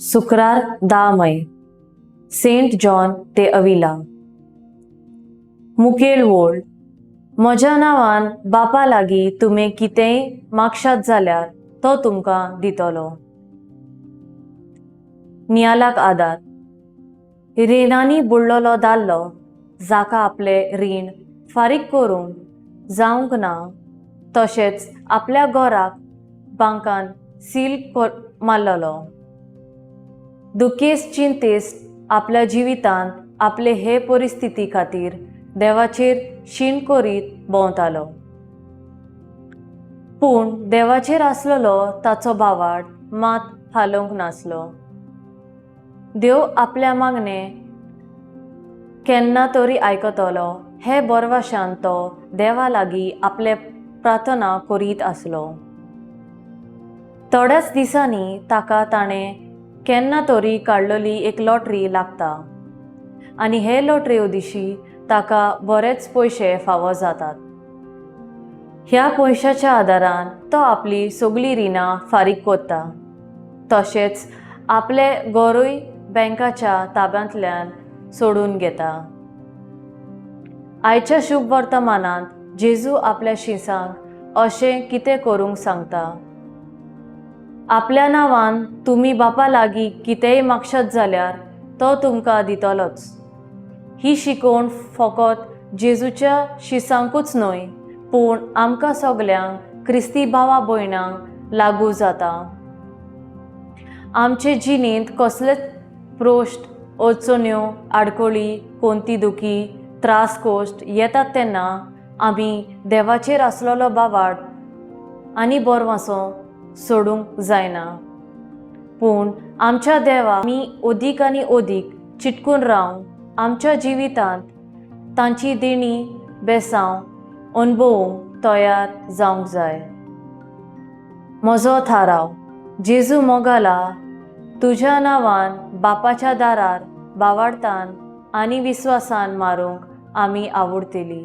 शुक्रार 10 मे, Saint John ते अविला. मुखेल वोळ. म्हज्या नांवान बापा लागीं तुमी कितेंय मागशात जाल्यार तो तुमकां दितलो. नियालाक आदार. रिणांनी बुडलेलो दादलो, जाका आपलें रीण फारीक करूंक जावंक ना, तशेंच आपल्या घराक बांकान सील मारलेलो, दुखेस्त चिंतेस्त आपल्या जिवितांत आपले हे परिस्थिती खातीर देवाचेर शीण करीत भोंवतालो. पूण देवाचेर आसलेलो ताचो भावार्थ मात हालोवंक नासलो. देव आपल्या मागणें केन्ना तरी आयकतलो हे भरवशान तो देवा लागीं आपले प्रार्थना करीत आसलो. थोड्याच दिसांनी ताका ताणें केन्ना तरी काडलेली एक लॉटरी लागता आनी हे लॉटरी दिशी ताका बरेच पयशे फावो जातात. ह्या पयशाच्या आदारान तो आपली सगळीं रिणां फारीक करता, तशेंच आपलें घरूय बँकाच्या ताब्यांतल्यान सोडून घेता. आयच्या शुभ वर्तमानांत जेजू आपल्या शिसांक अशें कितें करूंक सांगता? आपल्या नांवान तुमी बापा लागीं कितेंय मागशात जाल्यार तो तुमकां दितलोच. ही शिकवण फकत जेजूच्या शिसांकूच न्हय, पूण आमकां सगल्यांक क्रिस्ती भावा भयणांक लागू जाता. आमचे जिणेंत कसलेच प्रश्न, अडचण्यो, आडखळी, कोणती दुखी, त्रास, कश्ट येतात तेन्ना आमी देवाचेर आसलेलो भावार्थ आनी भरवंसो सोडूंक जायना, पूण आमच्या देवा आमी अदीक आनी अदीक चिटकून रावन आमच्या जिवितांत तांची देणी बेसांव अणभवूंक तयार जावंक जाय. म्हजो थाराव. जेजू मोगाला, तुज्या नांवान बापाच्या दारार भावार्थान आनी विस्वासान मारूंक आमी आवडटली.